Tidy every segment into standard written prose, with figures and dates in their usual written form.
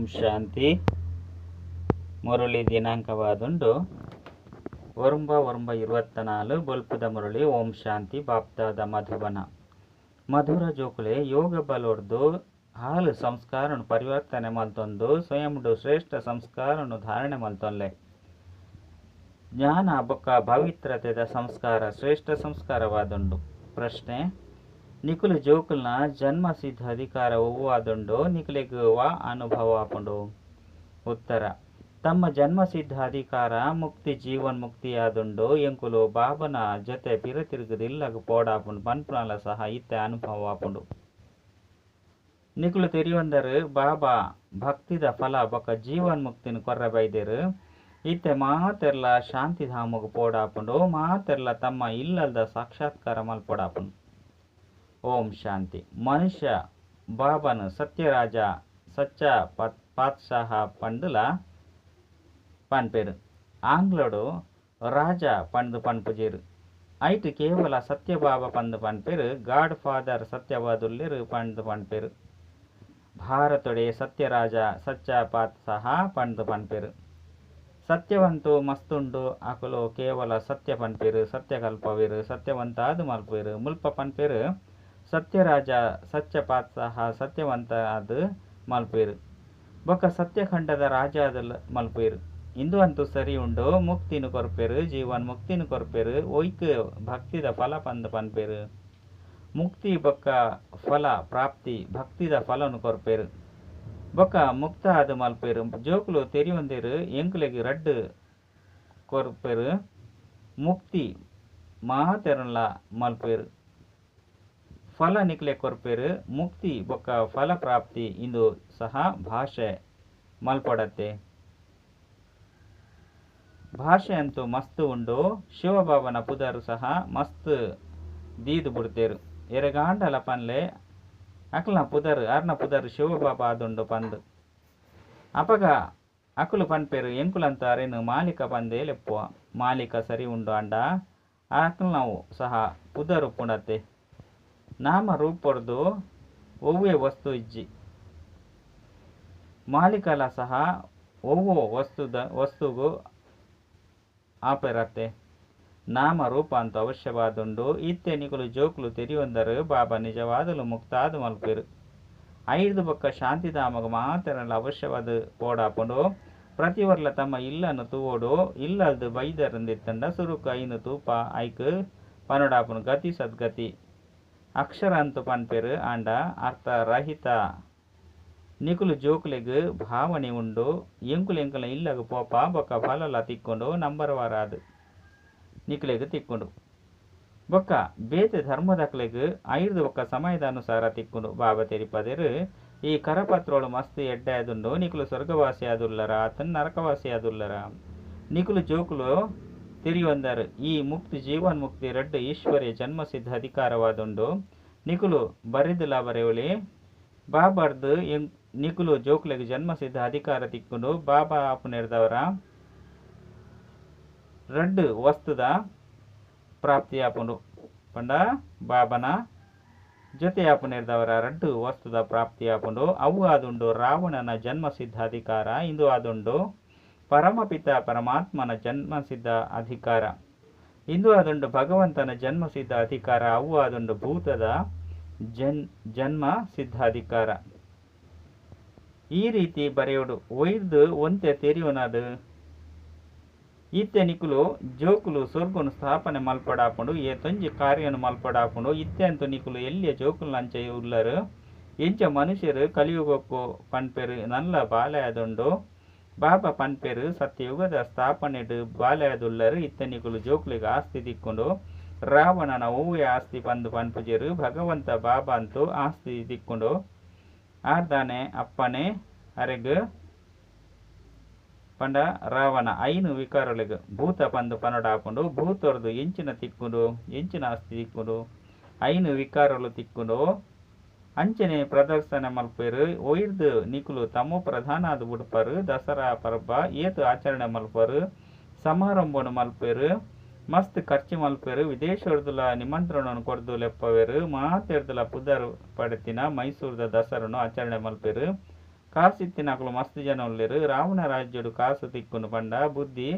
ಓಂ ಶಾಂತಿ. ಮುರಳಿ ದಿನಾಂಕವಾದುಂಡು 9/9/24 ಬೊಲ್ಪುದ ಮುರಳಿ. ಓಂ ಶಾಂತಿ. ಬಾಪ್ದಾದ ಮಧುಬನ. ಮಧುರ ಜೋಕುಲೆ ಯೋಗ ಬಲೊರ್ದು ಹಾಲು ಸಂಸ್ಕಾರನು ಪರಿವರ್ತನೆ ಮಲ್ತೊಂದು ಸ್ವಯಂಡು ಶ್ರೇಷ್ಠ ಸಂಸ್ಕಾರನು ಧಾರಣೆ ಮಲ್ತೊನ್ಲೆ. ಜ್ಞಾನ ಬೊಕ್ಕ ಪವಿತ್ರತೆದ ಸಂಸ್ಕಾರ ಶ್ರೇಷ್ಠ ಸಂಸ್ಕಾರವಾದುಂಡು. ಪ್ರಶ್ನೆ: ನಿಕುಲು ಜೋಕುಲ್ನ ಜನ್ಮ ಸಿದ್ಧ ಅಧಿಕಾರ ಒವ್ವಾದುಂಡು? ನಿಕುಲೆಗ್ ವಾ ಅನುಭವ ಆಪುಂಡು? ಉತ್ತರ: ತಮ್ಮ ಜನ್ಮ ಸಿದ್ಧ ಅಧಿಕಾರ ಮುಕ್ತಿ ಜೀವನ್ ಮುಕ್ತಿಯಾದುಂಡು. ಎಂಕುಲು ಬಾಬನ ಜೊತೆ ಪಿರ ತಿರುಗುದು ಇಲ್ಲಗ್ ಪೋಡಾಪುಂಡು ಪನ್ಪುನಲ ಸಹ ಇತ್ತೆ ಅನುಭವ ಆಪುಂಡು. ನಿಕುಲು ತೆರಿಯೊಂದರು ಬಾಬಾ ಭಕ್ತಿದ ಫಲ ಬೊಕ್ಕ ಜೀವನ್ ಮುಕ್ತಿನ ಕೊರ್ರ ಬೈದೇರು. ಇತ್ತೆ ಮಾತೆರ್ಲ ಶಾಂತಿಧಾಮಗ್ ಪೋಡಾಪುಂಡು. ಮಾತೆರ್ಲ ತಮ್ಮ ಇಲ್ಲಲ್ದ ಸಾಕ್ಷಾತ್ಕಾರ ಮಲ್ಪೊಡಾಪುಂಡು. ಓಂ ಶಾಂತಿ. ಮನುಷ್ಯ ಬಾಬನ್ ಸತ್ಯರಾಜ ಸಚ್ಚ ಪಾತ್ಶಾಹ ಪಂಡುಲ ಪನ್ಪೇರು. ಆಂಗ್ಲೋಡು ರಾಜ ಪಂದು ಪನ್ಪುಜೇರು. ಐಟ್ ಕೇವಲ ಸತ್ಯಬಾಬಾ ಪಂದು ಪನ್ಪೇರು. God father ಸತ್ಯವಾದುಲ್ಲೇರು ಪಂದು ಪನ್ಪೇರು. ಭಾರತೊಡೆ ಸತ್ಯರಾಜ ಸಚ್ಚ ಪಾತ್ಶಾಹ ಪಂದು ಪನ್ಪೇರು. ಸತ್ಯವಂತು ಮಸ್ತುಂಡು. ಅಕುಲು ಕೇವಲ ಸತ್ಯ ಪನ್ಪೇರು, ಸತ್ಯ ಕಲ್ಪವೇರು, ಸತ್ಯವಂತಾದ ಮಲ್ಪೇರು. ಮುಲ್ಪ ಪನ್ಪೇರು ಸತ್ಯರಾಜ ಸಚ್ಚ ಪಾತ್ಶಾಹ ಸತ್ಯವಂತ ಆದ್ ಮಲ್ಪೇರು. ಬೊಕ್ಕ ಸತ್ಯಖಂಡದ ರಾಜ ಮಲ್ಪೇರು. ಇಂದು ಅಂತೂ ಸರಿ ಉಂಡು. ಮುಕ್ತಿನ ಕೊರ್ಪೇರು, ಜೀವನ್ ಮುಕ್ತಿನ ಕೊರ್ಪೇರು. ಒಯ್ಕ್ ಭಕ್ತಿದ ಫಲ ಪಂದು ಪನ್ಪೇರು. ಮುಕ್ತಿ ಬೊಕ್ಕ ಫಲ ಪ್ರಾಪ್ತಿ ಭಕ್ತಿದ ಫಲನು ಕೊರ್ಪೇರು. ಬೊಕ್ಕ ಮುಕ್ತ ಆದ್ ಮಲ್ಪೇರು. ಜೋಕುಲು ತೆರಿಯೊಂದೇರು ಎಂಕುಲೆಗ್ ರಡ್ಡು ಕೊರ್ಪೇರು. ಮುಕ್ತಿ ಮಾತೆರನ್ಲ ಮಲ್ಪೇರು. ಫಲ ನಿಕ್ಲೆ ಕೊರ್ಪೇರು. ಮುಕ್ತಿ ಬೊಕ್ಕ ಫಲ ಪ್ರಾಪ್ತಿ ಇಂದು ಸಹ ಭಾಷೆ ಮಲ್ಪಡತ್ತೆ. ಭಾಷೆ ಅಂತೂ ಮಸ್ತ್ ಉಂಡು. ಶಿವಬಾಬನ ಪುದರ್ ಸಹ ಮಸ್ತ್ ದೀದು ಬಿಡ್ತೇರು. ಎರೆಗಾಂಡಲ ಪನ್ಲೆ ಅಕ್ಲನ ಪುದರ್ ಅರ್ನ ಪುದರ್ ಶಿವಬಾಬಾ ಆದುಂಡು ಪಂದು. ಅಪಗ ಅಕುಲು ಪನ್ಪೇರು ಎಂಕುಲಂತ ಅರೇನು ಮಾಲಿಕ ಪಂದೇ ಲೆಪ್ಪುವ. ಮಾಲಿಕ ಸರಿ ಉಂಡು ಅಂಡ ಅಕ್ಲನವು ಸಹ ಪುದರ್ ಉಪ್ಪುಂಡತ್ತೆ. ನಾಮ ರೂಪೊರ್ದು ಒವ್ವೆ ವಸ್ತು ಇಜ್ಜಿ. ಮಾಲಿಕಲ ಸಹ ಒವ್ವೋ ವಸ್ತುಗು ಆಪೆರತ್ತೆ. ನಾಮ ರೂಪ ಅಂತ ಅವಶ್ಯವಾದುಂಡು. ಇತ್ತೆ ನಿಕುಲು ಜೋಕುಲು ತೆರಿಯೊಂದರು ಬಾಬಾ ನಿಜವಾದಲು ಮುಕ್ತಾದ ಮಲ್ಪೇರು. ಐದು ಬೊಕ್ಕ ಶಾಂತಿಧಾಮಗ ಮಾತೆರಲ್ಲ ಅವಶ್ಯವಾದ ಪೋಡಾಪುಂಡು. ಪ್ರತಿವರ್ಲ ತಮ್ಮ ಇಲ್ಲನ್ನು ತೂವೋಡು. ಇಲ್ಲಲ್ದು ಬೈದರಂದಿತ್ತಂಡ ಸುರುಕು ಐನು ತೂಪ ಐಕ್ ಪನೊಡಾಪುನು ಗತಿ ಸದ್ಗತಿ. ಅಕ್ಷರ ಅಂತೂ ಪನ್ಪೇರು ಆಂಡ ಅರ್ಥ ರಹಿತ. ನಿಕುಲು ಜೋಕುಲೆಗ್ ಭಾವನೆ ಉಂಡು. ಎಂಕುಲು ಎಂಕುಲ ಇಲ್ಲಗ್ ಪೋಪ ಬೊಕ್ಕ ಫಲಲ ತಿಕ್ಕೊಂಡು ನಂಬರ್ ವಾರಾದು ನಿಕುಲೆಗ್ ತಿಕ್ಕೊಂಡು. ಬೊಕ್ಕ ಬೇತೆ ಧರ್ಮದಕ್ಲೆಗ್ ಐದು ಬೊಕ್ಕ ಸಮಯದ ಅನುಸಾರ ತಿಕ್ಕೊಂಡು. ಬಾಬಾ ತೆರಿಪದೇರು ಈ ಕರಪತ್ರೋಳು ಮಸ್ತ್ ಎಡ್ಡೆ ಆದುಂಡು. ನಿಕುಲು ಸ್ವರ್ಗವಾಸಿ ಆದುಲ್ಲರ ಆತನ್ ನರಕವಾಸಿ ಆದುಲ್ಲರ? ನಿಕುಲು ಜೋಕುಲು ತೆರಿಯೊಂದರು ಈ ಮುಕ್ತಿ ಜೀವನ್ ಮುಕ್ತಿ ರಡ್ಡು ಈಶ್ವರ್ಯ ಜನ್ಮ ಸಿದ್ಧ ಅಧಿಕಾರವಾದುಂಡು. ನಿಕುಲು ಬರೆದುಲ ಬರೆವಳಿ. ಬಾಬಾರ್ದು ನಿಕುಲು ಜೋಕುಲೆಗ್ ಜನ್ಮ ಸಿದ್ಧ ಅಧಿಕಾರ ತಿಕ್ಕೊಂಡು. ಬಾಬಾ ಆಪುನೆರ್ದವರ ರಡ್ಡು ವಸ್ತುದ ಪ್ರಾಪ್ತಿಯಾಪುಂಡು. ಪಂಡ ಬಾಬನ ಜೊತೆ ಆಪುನೆರ್ದವರ ರಡ್ಡು ವಸ್ತುದ ಪ್ರಾಪ್ತಿಯಾಪುಂಡು. ಅವು ಆದುಂಡು ರಾವಣನ ಜನ್ಮ ಸಿದ್ಧ ಅಧಿಕಾರ. ಇಂದು ಆದುಂಡು ಪರಮಪಿತ ಪರಮಾತ್ಮನ ಜನ್ಮ ಸಿದ್ಧ ಅಧಿಕಾರ. ಇಂದು ಆದುಂಡು ಭಗವಂತನ ಜನ್ಮ ಸಿದ್ಧ ಅಧಿಕಾರ. ಅವು ಆದುಂಡು ಭೂತದ ಜನ್ಮ ಸಿದ್ಧ ಅಧಿಕಾರ. ಈ ರೀತಿ ಬರೆಯೋಡು ಒಯ್ದು ಒಂತೆ ತೆರಿಯೋನದು. ಇತ್ತೆ ನಿಕುಲು ಜೋಕುಲು ಸ್ವರ್ಗನು ಸ್ಥಾಪನೆ ಮಲ್ಪಡಾಪುಂಡು. ಏತೊಂಜಿ ಕಾರ್ಯನು ಮಲ್ಪಡಾಪುಂಡು. ಇತ್ತೆ ಅಂತೂ ನಿಕುಲು ಎಲ್ಲಿಯ ಜೋಕುಲು ಅಂಚ ಉಲ್ಲರು. ಎಂಚ ಮನುಷ್ಯರು ಕಲಿಯುಗಕ್ಕೂ ಪನ್ಪೇರು ನಲ್ಲ ಬಾಲೆ ಆದುಂಡು. ಬಾಬಾ ಪನ್ಪೇರು ಸತ್ಯಯುಗದ ಸ್ಥಾಪನೆಡು ಬಾಲೆ ಆದುಲ್ಲರು. ಇತ್ತೆ ನಿಕುಲು ಜೋಕುಲಿಗೆ ಆಸ್ತಿ ತಿಕ್ಕೊಂಡು. ರಾವಣನ ಒವ್ವೆ ಆಸ್ತಿ ಪಂದು ಪನ್ಪುಜೇರು. ಭಗವಂತ ಬಾಬಾ ಅಂತೂ ಆಸ್ತಿ ತಿಕ್ಕೊಂಡು. ಆರ್ದಾನೆ ಅಪ್ಪನೆ ಅರೆಗ್ ಪಂಡ ರಾವಣ ಐನು ವಿಕಾರೊಲೆಗ್ ಭೂತ ಪಂದು ಪನೊಡಾಪುಂಡು. ಭೂತೊರ್ದು ಎಂಚಿನ ತಿಕ್ಕುಂಡು, ಎಂಚಿನ ಆಸ್ತಿ ತಿಕ್ಕುಂಡು, ಐನು ವಿಕಾರೊಲು ತಿಕ್ಕುಂಡು. ಅಂಚನೆ ಪ್ರದರ್ಶನ ಮಲ್ಪೇರು. ಒಯ್ದು ನಿಕುಲು ತಮ್ಮ ಪ್ರಧಾನ ಆದ್ ಬುಡ್ಪರು. ದಸರಾ ಪರ್ಬ ಏತು ಆಚರಣೆ ಮಲ್ಪರು, ಸಮಾರಂಭನು ಮಲ್ಪೇರು, ಮಸ್ತ್ ಖರ್ಚು ಮಲ್ಪೇರು. ವಿದೇಶೊರ್ದುಲ ನಿಮಂತ್ರಣವನ್ನು ಕೊರ್ದು ಲೆಪ್ಪವೇರು. ಮಾತೆರ್ದುಲ ಪುದರ್ ಪಡೆತಿನ ಮೈಸೂರ್ದ ದಸರನು ಆಚರಣೆ ಮಲ್ಪೇರು. ಕಾಸಿತ್ತಿನಕುಲು ಮಸ್ತ್ ಜನ ಉಲ್ಲೆರ್. ರಾವಣ ರಾಜ್ಯೊಡು ಕಾಸು ತಿಕ್ಕುಂಡು ಪಂಡ ಬುದ್ಧಿ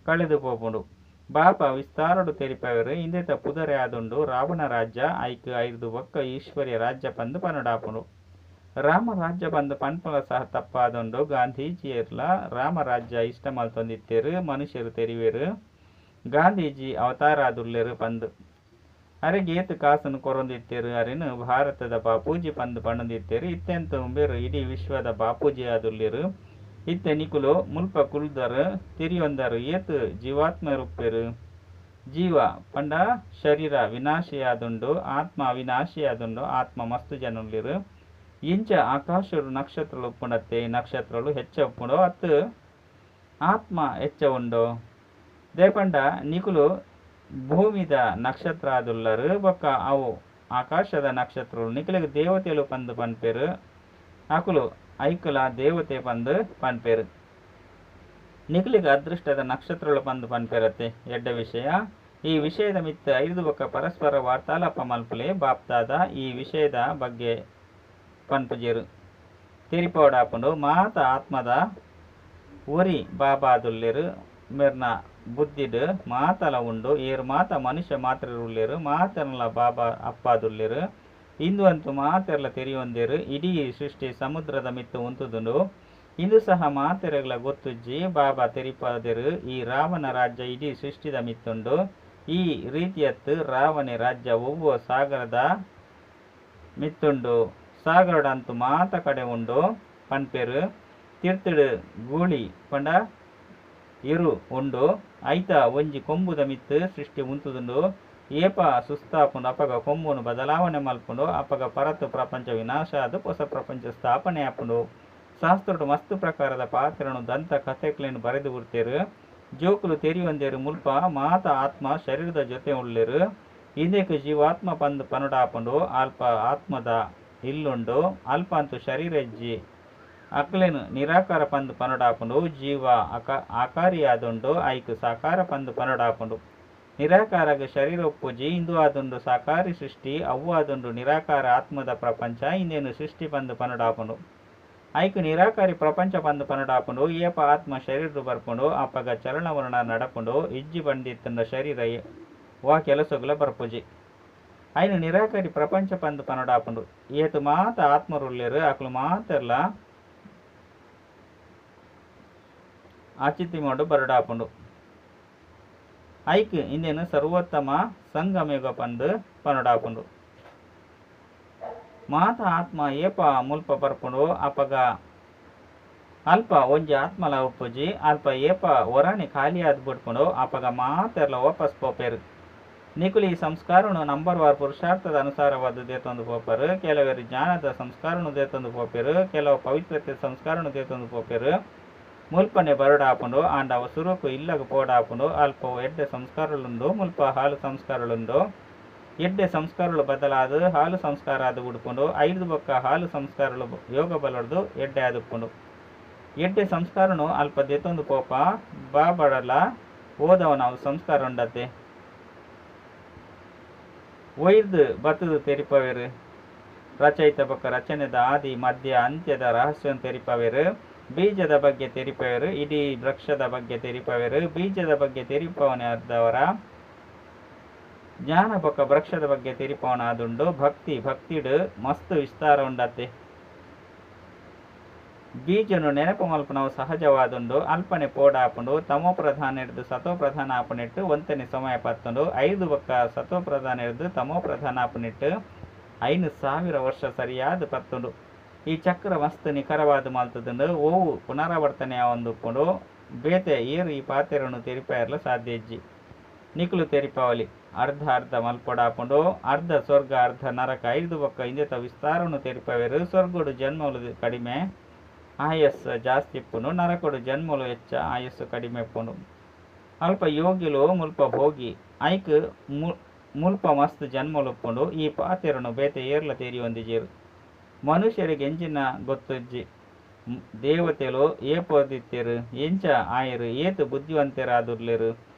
ಕಳೆದು ಪೋಪುಂಡು. ಬಾಬಾ ವಿಸ್ತಾರೊಡು ತೆರಿಪಾವೆರ್. ಇಂದೆತ ಪುದರೇ ಆದುಂಡು ರಾವಣ ರಾಜ್ಯ. ಐಕ್ ಐರ್ದ್ ಬೊಕ್ಕ ಈಶ್ವರೀಯ ರಾಜ್ಯ ಪಂದ್ ಪನೊಡಾಪುಂಡು. ರಾಮ ರಾಜ್ಯ ಪಂದ್ ಪನ್ಪುನ ಸಹ ತಪ್ಪಾದುಂಡು. ಗಾಂಧೀಜಿಯೆರ್ಲ ರಾಮ ರಾಜ್ಯ ಇಷ್ಟ ಮಲ್ತೊಂದಿತ್ತೆರ್. ಮನುಷ್ಯರು ತೆರಿವೆರ್ ಗಾಂಧೀಜಿ ಅವತಾರಾದುಲ್ಲೆರ್ ಪಂದ್. ಅರೆಗ್ ಏತ್ ಕಾಸುನು ಕೊರೊಂದಿತ್ತೆರ್. ಅರೆನ್ ಭಾರತದ ಬಾಪೂಜಿ ಪಂದ್ ಪನೊಂದಿತ್ತೆರ್. ಇತ್ತೆಂತ ಉಂಬೆರ್ ಇಡೀ ವಿಶ್ವದ ಬಾಪೂಜಿ ಆದುಲ್ಲೆರ್. ಇತ್ತೆ ನಿಕುಲು ಮುಲ್ಪ ಕುಲ್ದರ್ ತೆರಿಯೊಂದರ್ ಏತ್ ಜೀವಾತ್ಮರುಪ್ಪೆರ್. ಜೀವ ಪಂಡ ಶರೀರ ವಿನಾಶಿಯಾದುಂಡು ಆತ್ಮ ಅವಿನಾಶಿಯಾದುಂಡು. ಆತ್ಮ ಮಸ್ತ್ ಜನ ಉಲ್ಲೆರ್. ಇಂಚ ಆಕಾಶಡು ನಕ್ಷತ್ರಲು ಉಪ್ಪುಂಡತ್ತೆ. ನಕ್ಷತ್ರಲು ಹೆಚ್ಚ ಉಪ್ಪುಂಡು ಅತ್ತು ಆತ್ಮ ಹೆಚ್ಚ ಉಂಡು. ದಾಯೆ ಪಂಡ ನಿಕುಲು ಭೂಮಿದ ನಕ್ಷತ್ರ ಆದುಲ್ಲರ್ ಬೊಕ್ಕ ಅವು ಆಕಾಶದ ನಕ್ಷತ್ರಲು. ನಿಕುಲೆಗ್ ದೇವತೆಲು ಪಂದ್ ಪನ್ಪೆರ್. ಅಕುಲು ಐಕುಲ ದೇವತೆ ಪಂದ್ ಪನ್ಪೆರ್. ನಿಕುಲೆಗ್ ಅದೃಷ್ಟದ ನಕ್ಷತ್ರಲು ಪಂದ್ ಪನ್ಪೆರತ್ತೆ. ಎಡ್ಡೆ ವಿಷಯ. ಈ ವಿಷಯದ ಮಿತ್ತ್ ಐರ್ದ್ ಬೊಕ್ಕ ಪರಸ್ಪರ ವಾರ್ತಾಲಾಪ ಮಲ್ಪುಲೆ. ಬಾಪ್ದಾದ ಈ ವಿಷಯದ ಬಗ್ಗೆ ಪನ್ಪುಜೆರ್. ತೆರಿಪಾವೊಡಾಪುಂಡು. ಮಾತ ಆತ್ಮದ ಒರಿ ಬಾಬಾ ಆದುಲ್ಲೆರ್. ಮೆರ್ನ ಬುದ್ಧಿಡ್ ಮಾತಲ ಉಂಡು. ಏರ್ ಮಾತ ಮನುಷ್ಯ ಮಾತ್ರೆರ್ ಉಲ್ಲೆರ್ ಮಾತೆರ್ನಲ ಬಾಬಾ ಅಪ್ಪಾದುಲ್ಲೆರ್. ಇಂದು ಅಂತೂ ಮಾತೆರ್ಲ ತೆರಿಯೊಂದೆರ್. ಇಡೀ ಸೃಷ್ಟಿ ಸಮುದ್ರದ ಮಿತ್ತ್ ಉಂತುದುಂಡು. ಇಂದು ಸಹ ಮಾತೆರೆಗ್ಲ ಗೊತ್ತುಜ್ಜಿ. ಬಾಬಾ ತೆರಿಪಾದೆರ್ ಈ ರಾವಣ ರಾಜ್ಯ ಇಡೀ ಸೃಷ್ಟಿದ ಮಿತ್ತುಂಡು. ಈ ರೀತಿಯತ್ತು ರಾವಣೆ ರಾಜ್ಯ ಒವ್ವು ಸಾಗರದ ಮಿತ್ತುಂಡು. ಸಾಗರಡಂತೂ ಮಾತ ಕಡೆ ಉಂಡು ಪನ್ಪೆರ್. ತಿರ್ತುಡು ಗೂಳಿ ಪಂಡ ಎರು ಉಂಡು. ಐತ ಒಂಜಿ ಕೊಂಬುದ ಮಿತ್ತ್ ಸೃಷ್ಟಿ ಉಂತುದುಂಡು. ಏಪ ಸುಸ್ತಾಪುಂಡು ಅಪಗ ಕೊಂಬುನು ಬದಲಾವಣೆ ಮಲ್ಪುಂಡು. ಅಪಗ ಪರತ್ ಪ್ರಪಂಚ ವಿನಾಶ ಆದ್ ಪೊಸ ಪ್ರಪಂಚ ಸ್ಥಾಪನೆ ಆಪುಂಡು. ಶಾಸ್ತ್ರಡ್ ಮಸ್ತ್ ಪ್ರಕಾರದ ಪಾತ್ರನು ದಂತ ಕಥೆಕ್ಲೆನ್ ಬರೆದು ಬುಡ್ತೆರ್. ಜೋಕುಲು ತೆರಿಯೊಂದೆರ್ ಮುಲ್ಪ ಮಾತ ಆತ್ಮ ಶರೀರದ ಜೊತೆ ಉಲ್ಲೆರ್. ಇಂದೆಕ್ ಜೀವಾತ್ಮ ಪಂದ್ ಪನೊಡಾಪುಂಡು. ಅಲ್ಪ ಆತ್ಮದ ಇಲ್ಲುಂಡು. ಅಲ್ಪ ಅಂತೂ ಶರೀರ ಇಜ್ಜಿ. ಅಕ್ಲೆನ್ ನಿರಾಕಾರ ಪಂದ್ ಪನೊಡಾಪುಂಡು. ಜೀವ ಆಕಾರಿಯಾದುಂಡು. ಐಕ್ ಸಾಕಾರ ಪಂದ್ ಪನೊಡಾಪುಂಡು. ನಿರಾಕಾರಗ್ ಶರೀರ ಉಪ್ಪುಜಿ. ಇಂದು ಆದುಂಡು ಸಾಕಾರಿ ಸೃಷ್ಟಿ. ಅವ್ವು ಆದುಂಡು ನಿರಾಕಾರ ಆತ್ಮದ ಪ್ರಪಂಚ. ಇಂದೆನ್ ಸೃಷ್ಟಿ ಪಂದ್ ಪನೊಡಾಪುಂಡು. ಐಕ್ ನಿರಾಕಾರಿ ಪ್ರಪಂಚ ಪಂದ್ ಪನೊಡಾಪುಂಡು. ಏಪ ಆತ್ಮ ಶರೀರ ಬರ್ಪುಂಡು ಅಪಗ ಚಲನವಲನ ನಡಪುಂಡು. ಇಜ್ಜಿ ಬಂದಿತ್ತುಂಡ ಶರೀರ ವಾ ಕೆಲಸಗ್ಲ ಬರ್ಪುಜಿ. ಐನು ನಿರಾಕಾರಿ ಪ್ರಪಂಚ ಪಂದ್ ಪನೊಡಾಪುಂಡು. ಏತ್ ಮಾತ ಆತ್ಮರುಲ್ಲೆರ್ ಅಕುಲು ಮಾತೆರ್ಲ ಅಚಿತಿಮೊಡು ಬರಡಾಪುಂಡು. ಐಕ್ ಇಂದೆನ್ ಸರ್ವೋತ್ತಮ ಸಂಗಮಯುಗ ಪಂದ್ ಪನೊಡಾಪುಂಡು. ಮಾತ ಆತ್ಮ ಏಪ ಮುಲ್ಪ ಬರ್ಪುಂಡು ಅಪಗ ಅಲ್ಪ ಒಂಜಿ ಆತ್ಮಲ ಉಪ್ಪುಜಿ. ಅಲ್ಪ ಏಪ ಒರಾನೆ ಖಾಲಿಯಾದ್ ಬುಡ್ಪುಂಡು ಅಪಗ ಮಾತೆರ್ಲ ವಾಪಸ್ ಪೋಪೆರ್. ನಿಕುಲು ಈ ಸಂಸ್ಕಾರನು ನಂಬರ್ ವಾರ್ ಪುರುಷಾರ್ಥದ ಅನುಸಾರವಾದ್ ದೇತೊಂದು ಪೋಪೆರ್. ಕೆಲವೆರ್ ಜ್ಞಾನದ ಸಂಸ್ಕಾರನು ದೇತೊಂದು ಪೋಪೆರ್. ಕೆಲವು ಪವಿತ್ರತೆ ಸಂಸ್ಕಾರನು ದೇತೊಂದು ಪೋಪೆರ್. ಮುಲ್ಪನೆ ಬರಡಾಪುಂಡು. ಆಂಡ ಅವು ಸುರುಕು ಇಲ್ಲಗ್ ಪೋಡಾಪುಂಡು. ಅಲ್ಪ ಎಡ್ಡೆ ಸಂಸ್ಕಾರಲುಂಡು. ಮುಲ್ಪ ಹಾಳು ಸಂಸ್ಕಾರಲುಂಡು. ಎಡ್ಡೆ ಸಂಸ್ಕಾರಲು ಬದಲಾದ ಹಾಳು ಸಂಸ್ಕಾರ ಆದ್ ಉಡ್ಪುಂಡು. ಐರ್ದ್ ಬೊಕ್ಕ ಹಾಳು ಸಂಸ್ಕಾರಲು ಯೋಗ ಬಲೊರ್ದು ಎಡ್ಡೆ ಆದುಪ್ಪುಂಡು. ಎಡ್ಡೆ ಸಂಸ್ಕಾರನು ಅಲ್ಪ ದೆತೊಂದು ಪೋಪ. ಬಾಬಡಲ ಓದವನ ಅವು ಸಂಸ್ಕಾರ ಉಂಡತ್ತೆ. ಒಯ್ದು ಬತ್ತುದು ತೆರಿಪವೆರ್. ರಚಯಿತ ಬೊಕ್ಕ ರಚನೆದ ಆದಿ ಮಧ್ಯ ಅಂತ್ಯದ ರಹಸ್ಯವನ್ನು ತೆರಿಪವೆರ್. ಬೀಜದ ಬಗ್ಗೆ ತೆರಿಪವೆರ್. ಇಡೀ ವೃಕ್ಷದ ಬಗ್ಗೆ ತೆರಿಪವೆರ್. ಬೀಜದ ಬಗ್ಗೆ ತೆರಿಪವನೆ ಅರ್ಧವರ ಜ್ಞಾನ ಬೊಕ್ಕ ವೃಕ್ಷದ ಬಗ್ಗೆ ತೆರಿಪವನ ಆದುಂಡು. ಭಕ್ತಿ ಭಕ್ತಿಡ್ ಮಸ್ತ್ ವಿಸ್ತಾರ ಉಂಡತ್ತೆ. ಬೀಜನು ನೆನಪು ಮಲ್ಪುನವು ಸಹಜವಾದುಂಡು. ಅಲ್ಪನೆ ಪೋಡಾಪುಂಡು. ತಮೋ ಪ್ರಧಾನ ಹಿಡ್ದು ಸತೋ ಪ್ರಧಾನ ಆಪುನೆಟ್ಟು ಒಂತನೆ ಸಮಯ ಪತ್ತುಂಡು. ಐದು ಬೊಕ್ಕ ಸತೋ ಪ್ರಧಾನ ಹಿಡ್ದು ತಮೋ ಪ್ರಧಾನ ಆಪುನೆಟ್ಟು 5000 ವರ್ಷ ಸರಿಯಾದ ಪತ್ತುಂಡು. ಈ ಚಕ್ರ ಮಸ್ತ್ ನಿಖರವಾದ ಮಲ್ತದುಂಡು. ಓವು ಪುನರಾವರ್ತನೆ ಆವೊಂದುಪ್ಪುಂಡು. ಬೇತೆ ಏರು ಈ ಪಾತೆರನು ತೆರಿಪಾಯರ್ಲ ಸಾಧ್ಯ ಇಜ್ಜಿ. ನಿಕುಲು ತೆರಿಪಾವಲಿ. ಅರ್ಧ ಅರ್ಧ ಮಲ್ಪೊಡಾಪುಂಡು. ಅರ್ಧ ಸ್ವರ್ಗ ಅರ್ಧ ನರಕ. ಐದು ಬೊಕ್ಕ ಇಂದೆತ ವಿಸ್ತಾರನು ತೆರಿಪವೆರ್. ಸ್ವರ್ಗಡು ಜನ್ಮಲು ಕಡಿಮೆ ಆಯಸ್ಸು ಜಾಸ್ತಿ ಇಪ್ಪುಂಡು. ನರಕಡು ಜನ್ಮಲು ಹೆಚ್ಚ ಆಯಸ್ಸು ಕಡಿಮೆ ಇಪ್ಪುಂಡು. ಅಲ್ಪ ಯೋಗಿಲು ಮುಲ್ಪ ಭೋಗಿ. ಐಕ್ ಮುಲ್ಪ ಮಸ್ತ್ ಜನ್ಮಲು ಉಪ್ಪುಂಡು. ಈ ಪಾತೆರನು ಬೇತೆ ಏರ್ಲ ತೆರಿಯೊಂದಿಜೆರ್. ಮನುಷ್ಯರಿಗೆ ಎಂಚಿನ ಗೊತ್ತುಜ್ಜಿ. ದೇವತೆಲು ಏಪೊರ್ದಿತ್ತೆರ್ ಎಂಚ ಆಯೆರ್ ಏತ್ ಬುದ್ಧಿವಂತೆರಾದುಲ್ಲೆರ್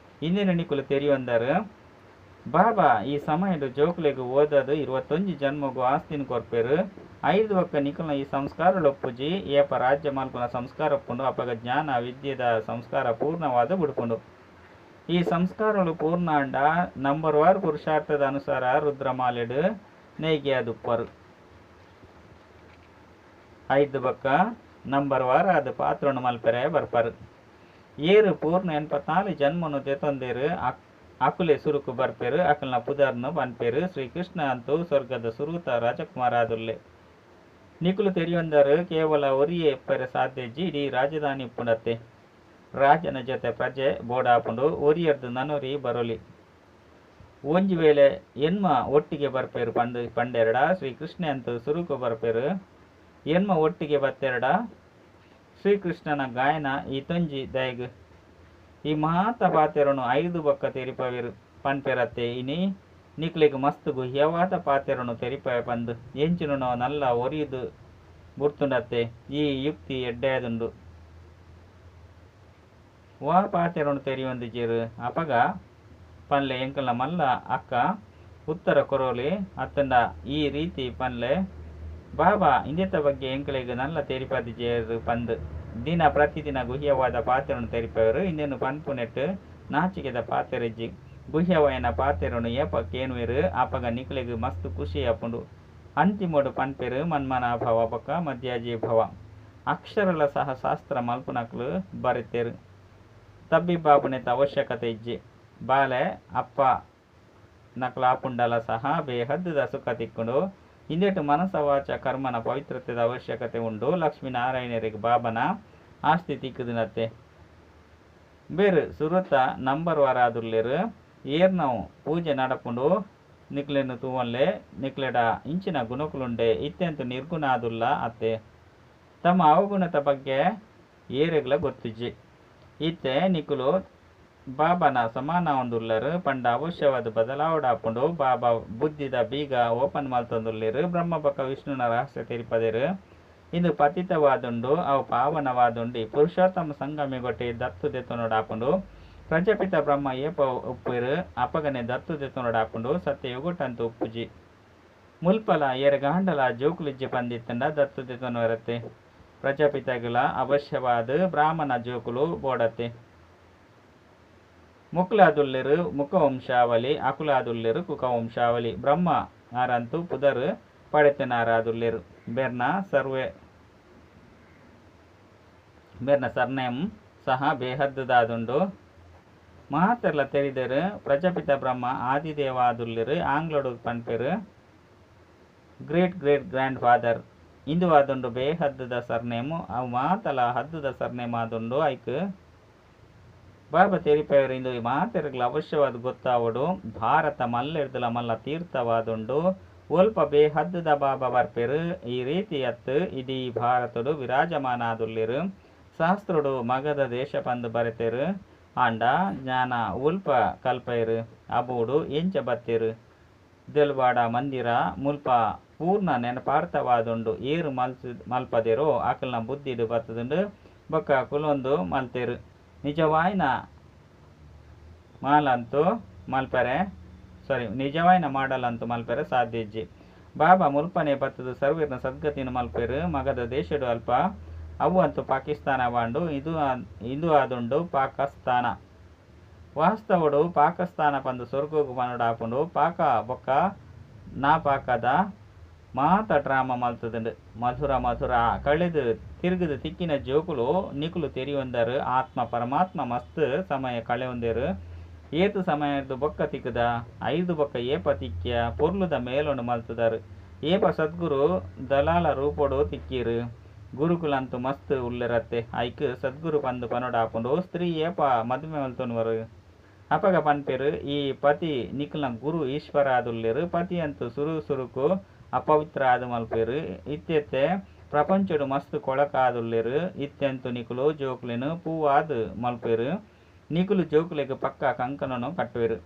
ಇಂದೆನ್ ನಿಕುಲು ತೆರಿಯೊಂದರ್. ಬಾಬಾ ಈ ಸಮಯಡ್ ಜೋಕುಲೆಗ್ ಓದಾದ್ 21 ಜನ್ಮೊಗು ಆಸ್ತಿನ್ ಕೊರ್ಪೆರ್. ಐಡ್ದ್ ಬೊಕ್ಕ ನಿಕಲ್ನ ಈ ಸಂಸ್ಕಾರಲು ಉಪ್ಪುಜಿ. ಏಪ ರಾಜ್ಯ ಮಲ್ಪುನ ಸಂಸ್ಕಾರ ಉಪ್ಪುಂಡು ಅಪಗ ಜ್ಞಾನ ವಿದ್ಯೆದ ಸಂಸ್ಕಾರ ಪೂರ್ಣವಾದ್ ಬುಡ್ಪುಂಡು. ಈ ಸಂಸ್ಕಾರಲು ಪೂರ್ಣ ಆಂಡ ನಂಬರ್ ವಾರ್ ಪುರುಷಾರ್ಥದ ಅನುಸಾರ ರುದ್ರಮಾಲೆಡ್ ನೇಯ್ಗೆ ಆದುಪ್ಪರು. ಐಡ್ದ್ ಬೊಕ್ಕ ನಂಬರ್ ವಾರ್ ಆದ್ ಪಾತ್ರೊನು ಮಲ್ಪೆರೆ ಬರ್ಪರು. ಏರ್ ಪೂರ್ಣ 84 ಜನ್ಮೊನು ದೆತೊಂದೆರ್ ಅಕುಲೆ ಸುರುಕು ಬರ್ಪೆರ್. ಅಕಲ್ನ ಪುದರ್ನ್ ಪನ್ಪೆರ್. ಶ್ರೀಕೃಷ್ಣ ಅಂತೂ ಸ್ವರ್ಗದ ಸುರುತ ರಾಜಕುಮಾರ ಆದುಲ್ಲೆ. ನಿಕುಲು ತೆರಿಯೊಂದರ್ ಕೇವಲ ಒರಿಯೆ ಇಪ್ಪೆರೆ ಸಾಧ್ಯ ಇಜ್ಜಿ. ಇಡೀ ರಾಜಧಾನಿ ಉಪ್ಪುಂಡತ್ತೆ. ರಾಜನ ಜೊತೆ ಪ್ರಜೆ ಬೋಡಾಪುಂಡು. ಒರಿಯರ್ದ್ ನನೊರಿ ಬರೊಲಿ. ಒಂಜಿ ವೇಳೆ ಎಣ್ಮ ಒಟ್ಟಿಗೆ ಬರ್ಪೆರ್ ಪಂದ್ ಪಂಡೆರ್ಡ ಶ್ರೀಕೃಷ್ಣೆ ಅಂತೂ ಸುರುಕು ಬರ್ಪೆರ್. ಎಣ್ಮ ಒಟ್ಟಿಗೆ ಬತ್ತೆರ್ಡ ಶ್ರೀಕೃಷ್ಣನ ಗಾಯನ ಈತೊಂಜಿ ದಾಯೆಗ್. ಈ ಮಾತ ಪಾತೆರೊನು ಐದು ಬೊಕ್ಕ ತೆರಿಪಾವೆರ್ ಪನ್ಪೆರತ್ತೆ ಇನಿ ನಿಕ್ಲೆಗ್ ಮಸ್ತ್ ಗುಹ್ಯವಾದ ಪಾತೆರೊನು ತೆರಿಪಾವೆ ಪಂದ್. ಎಂಚಿನನೋ ನಲ್ಲ ಒರಿದ್ ಬುಡ್ತುಂಡತ್ತೆ. ಈ ಯುಕ್ತಿ ಎಡ್ಡೆ ಆದುಂಡು. ವಾ ಪಾತೆರೊನು ತೆರಿಯೊಂದಿಜೆರ್? ಅಪಗ ಪನ್ಲೆ ಎಂಕಲ್ನ ಮಲ್ಲ ಅಕ್ಕ ಉತ್ತರ ಕೊರೊಲಿ ಅತ್ತ್ಂಡ ಈ ರೀತಿ ಪನ್ಲೆ ಬಾಬಾ ಇಂದೆತ ಬಗ್ಗೆ ಎಂಕಲೆಗ್ ನಲ್ಲ ತೆರಿಪಾದಿಜೆರ್ ಪಂದ್. ದಿನ ಪ್ರತಿದಿನ ಗುಹ್ಯವಾದ ಪಾತೆರೊನು ತೆರಿಪಾವೆರ್. ಇಂದೆನ್ ಪನ್ಪುನೆಟ್ ನಾಚಿಕೆದ ಪಾತೆರ ಇಜ್ಜಿ. ಗುಹ್ಯವಾಯಿನ ಪಾತೆರೊನು ಏಪ ಕೇನುವೆರ್ ಅಪಗ ನಿಕಲೆಗ್ ಮಸ್ತ್ ಖುಷಿ ಆಪುಂಡು. ಅಂತಿಮೊಡು ಪನ್ಪೆರ್ ಮನ್ಮನಾಭವ ಬೊಕ್ಕ ಮಧ್ಯಾಜೀಭವ. ಅಕ್ಷರಗಳ ಸಹ ಶಾಸ್ತ್ರ ಮಲ್ಪುನಕುಲು ಬರೆತೆರ್. ತಬ್ಬಿಬ್ಬಾಪುನೆತ ಅವಶ್ಯಕತೆ ಇಜ್ಜಿ. ಬಾಲೆ ಅಪ್ಪ ನಕುಲಾಪುಂಡಲ ಸಹ ಬೇಹದ್ದ ಸುಖ ತಿಕ್ಕುಂಡು. ಇಂದೆಟ್ ಮನಸ ವಾಚ ಕರ್ಮನ ಪವಿತ್ರತೆದ ಅವಶ್ಯಕತೆ ಉಂಡು. ಲಕ್ಷ್ಮೀ ನಾರಾಯಣೆರೆಗ್ ಬಾಬನ ಆಸ್ತಿ ತಿಕ್ಕುದಿನತ್ತೆ. ಬೇರ್ ಸುರುತ ನಂಬರ್ ವಾರ್ ಆದುಲ್ಲೆರ್. ಏರ್ನವು ಪೂಜೆ ನಡಪುಂಡು ನಿಕ್ಲೆನ್ ತೂವೊನ್ಲೆ ನಿಕ್ಲೆಡ ಇಂಚಿನ ಗುಣಕುಲುಂಡೆ ಇತ್ತೆಂತು ನಿರ್ಗುಣ ಆದುಲ್ಲ ಅತ್ತೆ. ತಮ್ಮ ಅವಗುಣತ ಬಗ್ಗೆ ಏರೆಗ್ಲ ಗೊತ್ತಿಜ್ಜಿ. ಇತ್ತೆ ನಿಕುಲು ಬಾಬಾನ ಸಮಾನ ಆವೊಂದುಲ್ಲರ್ ಪಂಡ ಅವಶ್ಯವಾದ್ ಬದಲಾವೊಡಾಪುಂಡು. ಬಾಬಾ ಬುದ್ಧಿದ ಬೀಗ ಓಪನ್ ಮಲ್ತೊಂದುಲ್ಲೆರ್. ಬ್ರಹ್ಮ ಬೊಕ್ಕ ವಿಷ್ಣುನ ರಹಸ್ಯ ತೆರಿಪದೆರ್. ಇಂದು ಪತಿತವಾದುಂಡು ಅವು ಪಾವನವಾದುಂಡು. ಈ ಪುರುಷೋತ್ತಮ ಸಂಗಮಿಗೊಟ್ಟೆ ದತ್ತು ದೆತೊನೊಡಾಪುಂಡು. ಪ್ರಜಾಪಿತ ಬ್ರಹ್ಮ ಏಪ ಉಪ್ಪೆರ್ ಅಪಗನೆ ದತ್ತು ದೆತೊನೊಡಾಪುಂಡು. ಸತ್ಯಯುಗೊಟಂತೂ ಉಪ್ಪುಜಿ. ಮುಲ್ಪಲ ಏರೆಗಾಂಡಲ ಜೋಕುಲಿಜ್ಜಿ ಪಂದಿತ್ತಂಡ ದತ್ತು ದೆತೊನುವರತ್ತೆ. ಪ್ರಜಾಪಿತಗಳ ಅವಶ್ಯವಾದ ಬ್ರಾಹ್ಮಣ ಜೋಕುಲು ಬೋಡತ್ತೆ. ಮುಕ್ಲಾದುಲ್ಲೆರ್ ಮುಖವಂಶಾವಳಿ ಅಕುಲಾದುಲ್ಲೆರ್ ಕುಕವಂಶಾವಳಿ. ಬ್ರಹ್ಮ ಆರಂತೂ ಪುದರ್ ಪಡೆತನಾರಾದುಲ್ಲೆರ್. ಬೆರ್ನ ಸರ್ವೆ ಬೆರ್ನ ಸರ್ನೇಮ್ ಸಹ ಬೇಹದ್ದುದಾದುಂಡು. ಮಾತೆರ್ಲ ತೆರಿದೆರ್ ಪ್ರಜಾಪಿತ ಬ್ರಹ್ಮ ಆದಿದೇವ ಆದುಲ್ಲೆರ್. ಆಂಗ್ಲೋಡು ಪನ್ಪೆರ್ ಗ್ರೇಟ್ ಗ್ರೇಟ್ ಗ್ರ್ಯಾಂಡ್ ಫಾದರ್. ಇಂದು ಆದುಂಡು ಬೇಹದ್ದುದ ಸರ್ನೇಮ್. ಅವು ಮಾತಲ ಹದ್ದುದ ಸರ್ನೇಮ್ ಆದುಂಡು. ಐಕ್ ಬಾಬಾ ತೆರಿಪಾವೆರ್ ಇಂದು ಮಾತೆರ್ಗ್ಲ ಅವಶ್ಯವಾದ್ ಗೊತ್ತಾವೊಡು. ಭಾರತ ಮಲ್ಲೆರ್ದಲ ಮಲ್ಲ ತೀರ್ಥವಾದುಂಡು. ಒಲ್ಪ ಬೇಹದ್ದುದ ಬಾಬಾ ಬರ್ಪೆರ್. ಈ ರೀತಿ ಅತ್ತ್ ಇಡೀ ಭಾರತಡ್ ವಿರಾಜಮಾನ ಆದುಲ್ಲೆರ್. ಶಾಸ್ತ್ರೊಡು ಮಗಧ ದೇಶ ಪಂದ್ ಬರೆತೆರ್. ಆಂಡ ಜ್ಞಾನ ಒಲ್ಪ ಕಲ್ಪಯೆರ್ ಅಬೂಡು ಎಂಚ ಬತ್ತೆರ್. ದೆಲ್ವಾಡ ಮಂದಿರ ಮುಲ್ಪ ಪೂರ್ಣ ನೆನಪಾರ್ಥವಾದುಂಡು. ಏರ್ ಮಲ್ಪದೆರೋ ಅಕಲ್ನ ಬುದ್ಧಿಡ್ ಬತ್ತುದುಂಡು ಬೊಕ್ಕ ಕುಲೊಂದು ಮಲ್ತೆರ್. ನಿಜವಾಯಿನ ಮಾಲಂತೂ ಮಲ್ಪರೆ ಸಾರಿ ನಿಜವಾಯಿನ ಮಾಡಲ್ ಅಂತೂ ಮಲ್ಪೆರೆ ಸಾಧ್ಯ ಇಜ್ಜಿ. ಬಾಬಾ ಮುಲ್ಪನೆ ಬತ್ತುದು ಸರ್ವೆರ್ನ ಸದ್ಗತಿನ್ ಮಲ್ಪೆರ್. ಮಗಧ ದೇಶಡ್ ಅಲ್ಪ ಅವು ಅಂತೂ ಪಾಕಿಸ್ತಾನವಾಂಡು ಇಂದು ಆದುಂಡು ಪಾಕಸ್ತಾನ. ವಾಸ್ತವೊಡು ಪಾಕಸ್ತಾನ ಪಂದ್ ಸ್ವರ್ಗೊಗು ಪನೊಡಾಪುಂಡು. ಪಾಕ ಬೊಕ್ಕ ನಾಪಾಕದ ಮಾತ ಡ್ರಾಮ ಮಲ್ತುದುಂಡು. ಮಧುರ ಮಧುರ ಕಳೆದು ತಿರುಗುದು ತಿಕ್ಕಿನ ಜೋಕುಲು ನಿಕುಲು ತೆರಿಯೊಂದರ್. ಆತ್ಮ ಪರಮಾತ್ಮ ಮಸ್ತ್ ಸಮಯ ಕಳೆಯೊಂದೆರ್. ಏತ್ ಸಮಯರ್ದ್ ಬೊಕ್ಕ ತಿಕ್ಕುದ ಐರ್ದ್ ಬೊಕ್ಕ ಏಪ ತಿಕ್ಕಿಯ ಪೊರ್ಲುದ ಮೇಳನ್ ಮಲ್ತುದರ್. ಏಪ ಸದ್ಗುರು ದಲಾಲ ರೂಪೊಡು ತಿಕ್ಕೀರ್. ಗುರುಕುಲಂತೂ ಮಸ್ತ್ ಉಲ್ಲೆರತ್ತೆ. ಐಕ್ ಸದ್ಗುರು ಪಂದ್ ಪನೊಡಾಪುಂಡು. ಸ್ತ್ರೀ ಏಪ ಮದಿಮೆ ಮಲ್ತೊನುವರ್ ಅಪಗ ಪನ್ಪೆರ್ ಈ ಪತಿ ನಿಕಲ್ನ ಗುರು ಈಶ್ವರ ಆದುಲ್ಲೆರ್. ಪತಿ ಅಂತೂ ಸುರು ಸುರುಕು ಅಪವಿತ್ರ ಆದ್ ಮಲ್ಪುವೆರ್. ಇತ್ತೆತ್ತೆ ಪ್ರಪಂಚಡ್ ಮಸ್ತ್ ಕೊಳಕ ಆದುಲ್ಲೆರ್. ಇತ್ತೆಂತೂ ನಿಕುಲು ಜೋಕುಲೆನ್ ಪೂವಾದ್ ಮಲ್ಪುವೆರ್. ನಿಕುಲು ಜೋಕುಲೆಗ್ ಪಕ್ಕ ಕಂಕಣನ್ ಕಟ್ಟುವೆರ್.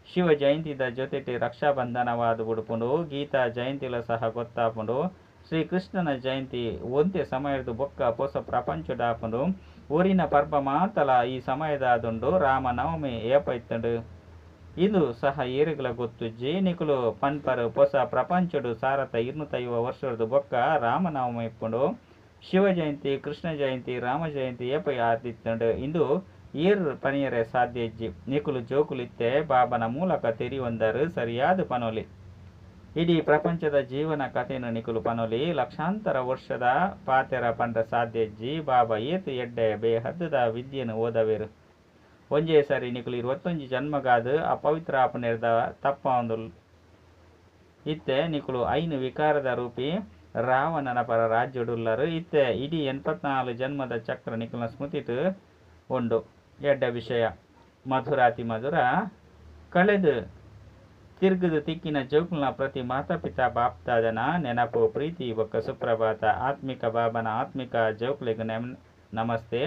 ಶಿವ ಜಯಂತಿದ ಜೊತೆಟ್ ರಕ್ಷಾಬಂಧನವಾದ್ ಬುಡ್ಪುಂಡು. ಗೀತಾ ಜಯಂತಿಲ ಸಹ ಗೊತ್ತಾಪುಂಡು. ಶ್ರೀ ಕೃಷ್ಣನ ಜಯಂತಿ ಒಂತೆ ಸಮಯರ್ದ್ ಬೊಕ್ಕ ಪೊಸ ಪ್ರಪಂಚಡ್ ಆಪುಂಡು. ಒರಿನ ಪರ್ಬ ಮಾತಲ ಈ ಸಮಯದಾದುಂಡು. ರಾಮನವಮಿ ಏಪ ಇತ್ತುಂಡು. ಇಂದು ಸಹ ಏರೆಗ್ಲ ಗೊತ್ತುಜ್ಜಿ. ನಿಕುಲು ಪನ್ಪರ್ ಪೊಸ ಪ್ರಪಂಚೊಡು 1250 ವರ್ಷೊರ್ದು ಬೊಕ್ಕ ರಾಮನವಮಿ ಇಪ್ಪುಂಡು. ಶಿವ ಜಯಂತಿ, ಕೃಷ್ಣ ಜಯಂತಿ, ರಾಮ ಜಯಂತಿ ಏಪ ಆದಿತ್ತ್ಂಡ್ ಇಂದು ಏರ್ ಪನಿಯರೆ ಸಾಧ್ಯ ಇಜ್ಜಿ. ನಿಕುಲು ಜೋಕುಲು ಇತ್ತೆ ಬಾಬನ ಮೂಲಕ ತೆರಿಯೊಂದರ್ ಸರಿಯಾದ್ ಪನೊಲಿ. ಇಡೀ ಪ್ರಪಂಚದ ಜೀವನ ಕಥೆನ್ ನಿಕುಲು ಪನೊಲಿ. ಲಕ್ಷಾಂತರ ವರ್ಷದ ಪಾತೆರ ಪಂಡ ಸಾಧ್ಯ ಇಜ್ಜಿ. ಬಾಬಾ ಏತ್ ಎಡ್ಡೆ ಬೇಹದ್ದುದ ವಿದ್ಯೆನ್ ಓದವೆರ್. ಒಂಜೇ ಸರಿ ನಿಕುಲು 21 ಜನ್ಮಗಾದ್ ಅಪವಿತ್ರ ಆಪುನೆರ್ದ ತಪ್ಪಾವೊಂದು ಇತ್ತೆ ನಿಕುಲು 5 ವಿಕಾರದ ರೂಪಿ ರಾವಣನ ಪರ ರಾಜ್ಯೊಡುಲ್ಲರ್. ಇತ್ತೆ ಇಡೀ 84 ಜನ್ಮದ ಚಕ್ರ ನಿಕುಲ್ನ ಸ್ಮೃತಿಟ್ ಉಂಡು. ಎಡ್ಡೆ ವಿಷಯ. ಮಧುರಾತಿ ಮಧುರ ಕಳೆದು ತಿರ್ಗುದು ತಿಕ್ಕಿನ ಜೋಕುಲ್ನ ಪ್ರತಿ ಮಾತಾ ಪಿತಾ ಬಾಪ್ದಾದನ ನೆನಪು ಪ್ರೀತಿ ಬೊಕ್ಕ ಸುಪ್ರಭಾತ. ಆತ್ಮಿಕ ಬಾಬನ ಆತ್ಮಿಕ ಜೋಕ್ಲೆಗ್ ನಮಸ್ತೆ.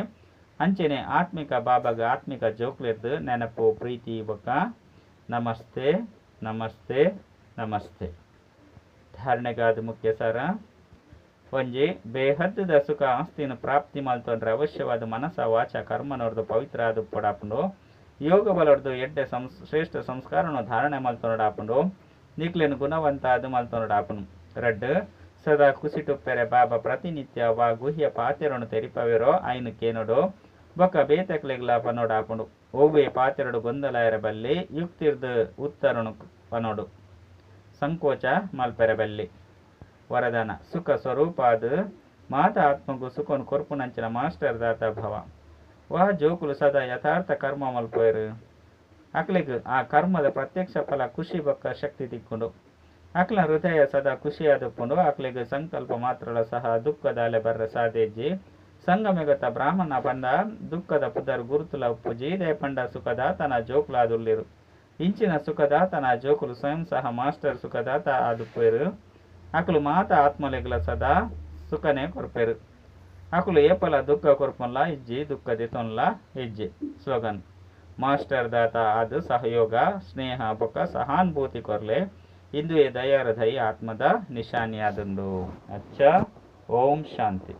ಅಂಚನೆ ಆತ್ಮಿಕ ಬಾಬಾಗ ಆತ್ಮಿಕ ಜೋಕ್ಲೆರ್ದು ನೆನಪು ಪ್ರೀತಿ ಬೊಕ್ಕ ನಮಸ್ತೆ ನಮಸ್ತೆ ನಮಸ್ತೆ. ಧಾರಣೆಗಾದ ಮುಖ್ಯ ಸಾರ. ಒಂಜಿ ಬೇಹದ್ದುದ ಸುಖ ಆಸ್ತಿನ ಪ್ರಾಪ್ತಿ ಮಲ್ತೊಂಡ್ರೆ ಅವಶ್ಯವಾದ ಮನಸ ವಾಚ ಕರ್ಮನೊರ್ದು ಪವಿತ್ರ ಆದ್ ಪೊಡಾಪುಂಡು. ಯೋಗ ಬಲೊರ್ದು ಎಡ್ಡೆ ಶ್ರೇಷ್ಠ ಸಂಸ್ಕಾರನು ಧಾರಣೆ ಮಲ್ತೊನೊಡಾಪುಂಡು. ನಿಕ್ಲೆನ್ ಗುಣವಂತ ಆದ್ ಮಲ್ತೊನೊಡಾಪುಂಡು. ರಡ್ಡ್ ಸದಾ ಕುಸಿಟುಪ್ಪೆರೆ ಬಾಬಾ ಪ್ರತಿನಿತ್ಯ ವಾ ಗುಹ್ಯ ಪಾತೆರೊನು ತೆರಿಪವೆರೋ ಐನ್ ಕೇನೊಡು ಬೊಕ್ಕ ಬೇತಕ್ಲೆಗ್ಲ ಪನೊಡಾಪುಂಡು. ಒವ್ವೆ ಪಾತೆರೊಡು ಗೊಂದಲಾಯರ ಬಲ್ಲಿ ಯುಕ್ತಿರ್ದು ಉತ್ತರನು ಪನೊಡು. ಸಂಕೋಚ ಮಲ್ಪೆರೆ ಬಲ್ಲಿ. ವರದಾನ ಸುಖ ಸ್ವರೂಪಾದ ಮಾತ ಆತ್ಮಗು ಸುಖನು ಕೊರ್ಪುನಂಚಿನ ಮಾಸ್ಟರ್ ದಾತ ಭವ. ವಾ ಜೋಕುಲು ಸದಾ ಯಥಾರ್ಥ ಕರ್ಮ ಮಲ್ಪುವೆರು. ಅಕ್ಲೆಗ್ ಆ ಕರ್ಮದ ಪ್ರತ್ಯಕ್ಷ ಫಲ ಖುಷಿ ಬೊಕ್ಕ ಶಕ್ತಿ ತಿಕ್ಕುಂಡು. ಅಕ್ಲ ಹೃದಯ ಸದಾ ಖುಷಿಯಾದುಪ್ಪುಂಡು. ಅಕ್ಲೆಗ್ ಸಂಕಲ್ಪ ಮಾತ್ರಲ ಸಹ ದುಃಖದ ಅಲೆ ಬರ್ರ ಸಾಧ್ಯ ಇಜ್ಜಿ. ಸಂಗಮೆಗತ ಬ್ರಾಹ್ಮಣ ಪಂಡ ದುಃಖದ ಪುದರ್ ಗುರುತುಲ ಉಪ್ಪುಜಿ. ಇದೇ ಪಂಡ ಸುಖದಾತನ ಜೋಕುಲಾದುಳ್ಳಿರು. ಇಂಚಿನ ಸುಖದಾತನ ಜೋಕುಲು ಸ್ವಯಂ ಸಹ ಮಾಸ್ಟರ್ ಸುಖದಾತ ಆದುಪ್ಪುವೆರು. ಅಕುಲು ಮಾತ ಆತ್ಮಲೆಗ್ಲ ಸದಾ ಸುಖನೇ ಕೊರ್ಪೆರು. ಅಕುಲು ಏಪಲ ದುಃಖ ಕೊರ್ಪುನ್ಲ ಇಜ್ಜಿ, ದುಃಖ ದೆತೊನ್ಲ ಇಜ್ಜಿ. ಸ್ಲೋಗನ್ ಮಾಸ್ಟರ್ ದಾತ ಆದ್ ಸಹಯೋಗ ಸ್ನೇಹ ಬೊಕ್ಕ ಸಹಾನುಭೂತಿ ಕೊರ್ಲೆ. ಇಂದುವೆ ದಯಾರಧೈ ಆತ್ಮದ ನಿಶಾನಿಯಾದುಂಡು. ಅಚ್ಚ ಓಂ ಶಾಂತಿ.